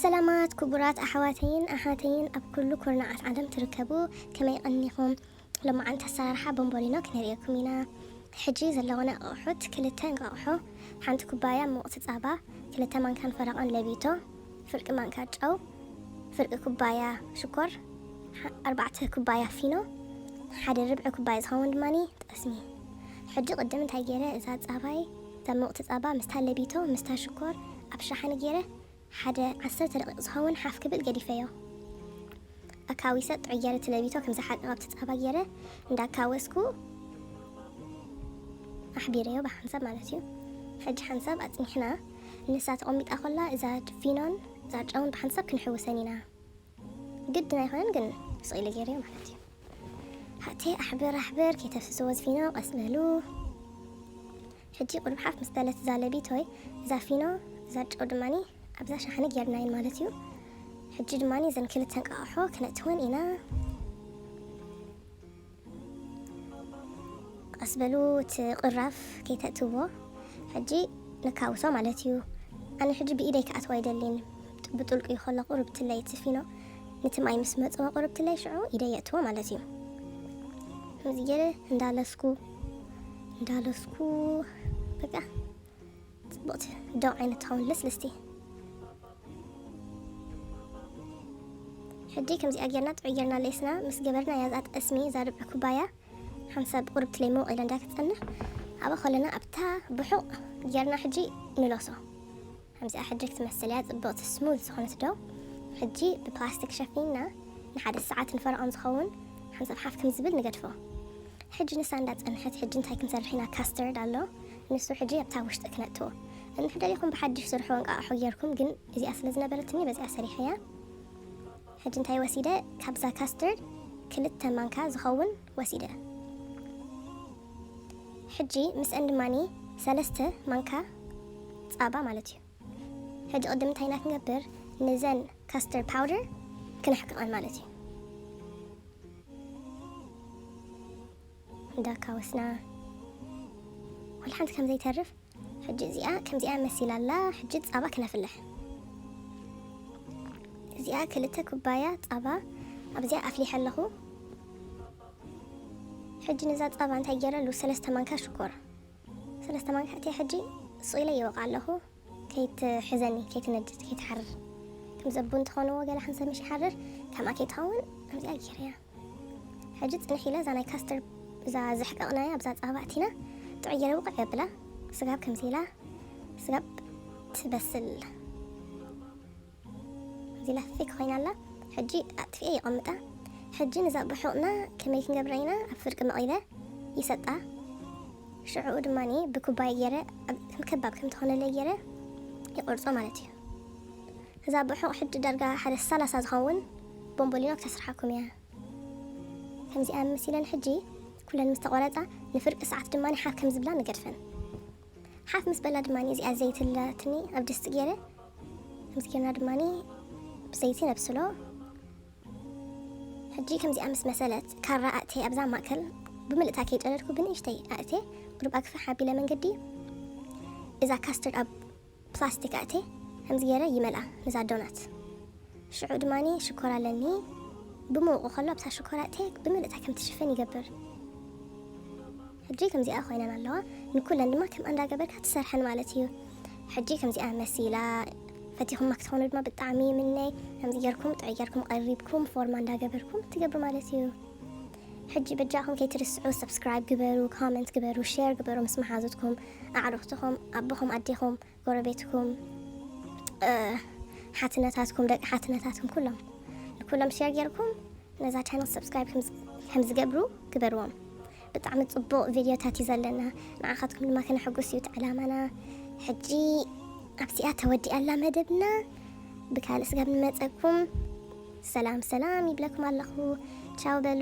ሰላማት ክቡራት ኣሕዋተይን ኣሓተይን ኣብ ኩሉ ኩርናዓት ዓለም ትርከቡ፣ ከመይ ቀኒኹም? ሎማዓንቲ ኣሰራርሓ ቦምቦሊኖ ክነርእየኩም ኢና። ሕጂ ዘለዎና ኣቑሑት፣ ክልተ እንቋቑሖ፣ ሓንቲ ኩባያ ሙቕቲ ጻባ፣ ክልተ ማንካን ፈረቓን ለቢቶ፣ ፍርቂ ማንካ ጨው፣ ፍርቂ ኩባያ ሽኮር፣ ሓ-፣ ኣርባዕተ ኩባያ ፊኖ፣ ሓደ ርብዒ ኩባያ ዝኸውን ድማኒ ጠስሚ። ሕጂ ቅድም እንታይ ገይረ፣ እዛ ጻባይ፣ እዛ ሙቕቲ ጻባ ምስታ ለቢቶ፣ ምስታ ሽኮር ኣብ ሸሓኒ ገይረ ሓደ ዓሰርተ ደቂቕ ዝኸውን ሓፍ ክብል ገዲፈዮ። ኣካዊሰ ጥዑይ ገይረ እቲ ለቢቶ ከም ዝሓቅቕ ኣብቲ ጻባ ገይረ እንዳካወስኩ ኣሕቢረዮ ብሓንሳብ ማለት እዩ። ሕጂ ሓንሳብ ኣጽኒሕና ንሳ ተቐሚጣ ኮላ እዛ ፊኖን እዛ ጨውን ብሓንሳብ ክንሕውሰን ኢና። ግድን ኣይኮነን ግን ስቕ ኢለ ገይረዮ ማለት እዩ። ሓቲ ኣሕብር ኣሕብር ከይተፍስስዎ ዝፊኖ ቀስ በሉ። ሕጂ ቁሩብ ሓፍ ምስ በለት እዛ ለቢቶይ፣ እዛ ፊኖ፣ እዛ ጨው ድማኒ ኣብዛ ሸሓኒ ጌርናየን ማለት እዩ። ሕጂ ድማኒ እዘን ክልተ እንቃቑሖ ክነእትወን ኢና። ቀስ በሉ እቲ ቅራፍ ከይተእትዎ። ሕጂ ነካውሶ ማለት እዩ። ኣነ ሕጂ ብኢደይ ክኣትዎ ኣይደልን። ብጥልቁ ይኸሎ ቁርብትለይ እቲ ፊኖ። ነቲ ማይ ምስ መጽዎ ቁርብትለይ ሽዑ ኢደይ የእትዎ ማለት እዩ። ከምዚ ገይረ እንዳለስኩ፣ እንዳለስኩ፣ በቃ ጽቡቕቲ ዶው ዓይነት ትኸውን ልስልስቲ። ሕጂ ከምዚኣ ጌርና ጥዑይ ጌርና ሌስና ምስ ገበርና እያ እዛ ጠስሚ፣ እዛ ርብዒ ኩባያ ሓንሳብ ቁርብትለይ ምውቕ ኢለ እንዳ ክትጸንሕ፣ ኣብኣ ከለና ኣብታ ብሑቕ ጌርና ሕጂ ንለሶ። ከምዚኣ ሕጂ ክትመስል እያ ጽብቕቲ ስሙዝ ዝኾነት ዶው። ሕጂ ብፕላስቲክ ሸፊንና ንሓደ ሰዓት ንፈረቓን ዝኸውን ሓንሳብ ሓፍ ከም ዝብል ንገድፎ። ሕጂ ንሳ እንዳጸንሐት፣ ሕጂ እንታይ ክንሰርሕ ኢና? ካስተርድ ኣሎ፣ ንሱ ሕጂ ኣብታ ውሽጢ ክነእትዎ። እንሕ ደሊኹም ብሓድሽ ስርሑ እንቃቑሖ ጌርኩም፣ ግን እዚኣ ስለ ዝነበረትኒ በዚኣ ሰሪሐያ። ሕጂ እንታይ ወሲደ? ካብዛ ካስተርድ ክልተ ማንካ ዝኸውን ወሲደ። ሕጂ ምስአን ድማኒ ሰለስተ ማንካ ጻባ ማለት እዩ። ሕጂ ቅድም እንታይ ኢና ክንገብር? ንዘን ካስተርድ ፓውደር ክነሕቅቐን ማለት እዩ። እንዳካወስና፣ ኩሉ ሓንቲ ከም ዘይተርፍ። ሕጂ እዚኣ ከምዚኣ መሲላ ኣላ። ሕጂ ጻባ ክነፍልሕ። እዚኣ ክልተ ኩባያ ጻባ ኣብዚኣ ኣፍሊሐ ኣለኹ። ሕጂ ነዛ ጻባ እንታይ ገይረሉ? ሰለስተ ማንካ ሽኮር። ሰለስተ ማንካ እትየ ሕጂ ስቕ ኢለ ይወቕዓ ኣለኹ። ከይትሕዘኒ፣ ከይትነድድ፣ ከይትሓርር። ከም ዘቡ እንትኾንዎ ገለ ሓንሳብ ምሽ ይሓርር፣ ከምኣ ከይትኸውን ከምዚኣ ገይረያ። ሕጂ ጽንሕ ኢለ እዛ ናይ ካስተር፣ እዛ ዘሕቀቕናያ ኣብዛ ጻባ ኣቲና ጥዑይ ገይረ ውቕዕ የብላ። ስጋብ ከምዚ ኢላ፣ ስጋብ ትበስል። እዚ ኢላ ፊክ ኮይና ኣላ። ሕጂ ኣጥፊኤ የቐምጣ። ሕጂ ነዛ ብሑቕና ከመይ ክንገብራ ኢና? ኣብ ፍርቂ መቒለ ይሰጣ። ሽዑኡ ድማኒ ብኩባያ ገይረ፣ ኣብ፣ ከም ከባብ ከም ትኾነለይ ገይረ ይቆርጾ ማለት እዩ። እዛ ብሑቕ ሕጂ ዳርጋ ሓደ ሰላሳ ዝኸውን ቦምቦሊኖ ክተስርሓኩም እያ። ከምዚኣ ምስ ኢለን ሕጂ ኩለን ምስ ተቆረጻ፣ ንፍርቂ ሰዓት ድማኒ ሓፍ ከም ዝብላ ንገድፈን። ሓፍ ምስ በላ ድማኒ እዚኣ ዘይቲ ኣለትኒ ኣብ ድስቲ ገይረ፣ ከምዚ ጌርና ድማኒ ብዘይቲ ነብስሎ። ሕጂ ከምዚኣ ምስ መሰለት፣ ካራ ኣእቴ ኣብዛ ማእከል ብምልእታ ከይጨደድኩ ብንእሽተይ ኣእቴ፣ ቁሩብ ኣግፍሕ ኣቢለ መንገዲ እዛ ካስተርድ ኣብ ፕላስቲክ ኣእቴ፣ ከምዚ ገይረ ይመልኣ ነዛ ዶናት። ሽዑ ድማኒ ሽኮር ኣለኒ፣ ብምውቑ ከሎ ኣብታ ሽኮር ኣእቴ ብምልእታ ከም ትሽፈን ይገብር። ሕጂ ከምዚኣ ኮይነን ኣለዋ። ንኩለን ድማ ከምኣ እንዳገበርካ ትሰርሐን ማለት እዩ። ሕጂ ከምዚኣ መሲላ ፈቲኹማ ክትኾኑ ድማ ብጣዕሚ ይምነይ። ከምዚ ጌርኩም ጥዑይ ጌርኩም ቀሪብኩም ፎርማ እንዳገበርኩም ትገብሩ ማለት እዩ። ሕጂ በጃኹም ከይትርስዑ፣ ሰብስክራይብ ግበሩ፣ ኮመንት ግበሩ፣ ሼር ግበሩ ምስ መሓዙትኩም፣ ኣዕሩኽትኹም፣ ኣቦኹም፣ ኣዴኹም፣ ጎረቤትኩም፣ እ፣ ሓትነታትኩም፣ ደቂ ሓትነታትኩም ኩሎም፣ ንኩሎም ሼር ጌርኩም ነዛ ቻነል ሰብስክራይብ ከም ዝ-፣ ከም ዝገብሩ ግበርዎም። ብጣዕሚ ጽቡቕ ቪድዮታት እዩ ዘለና። ንዓኻትኩም ድማ ከነሐጉስ እዩ እቲ ዕላማና። ሕጂ ኣብዚኣ ተወዲኣ ኣላ መደብና። ብካልእ ስጋብ ንመጸኩም ሰላም ሰላም ይብለኩም ኣለኹ። ቻው በሉ።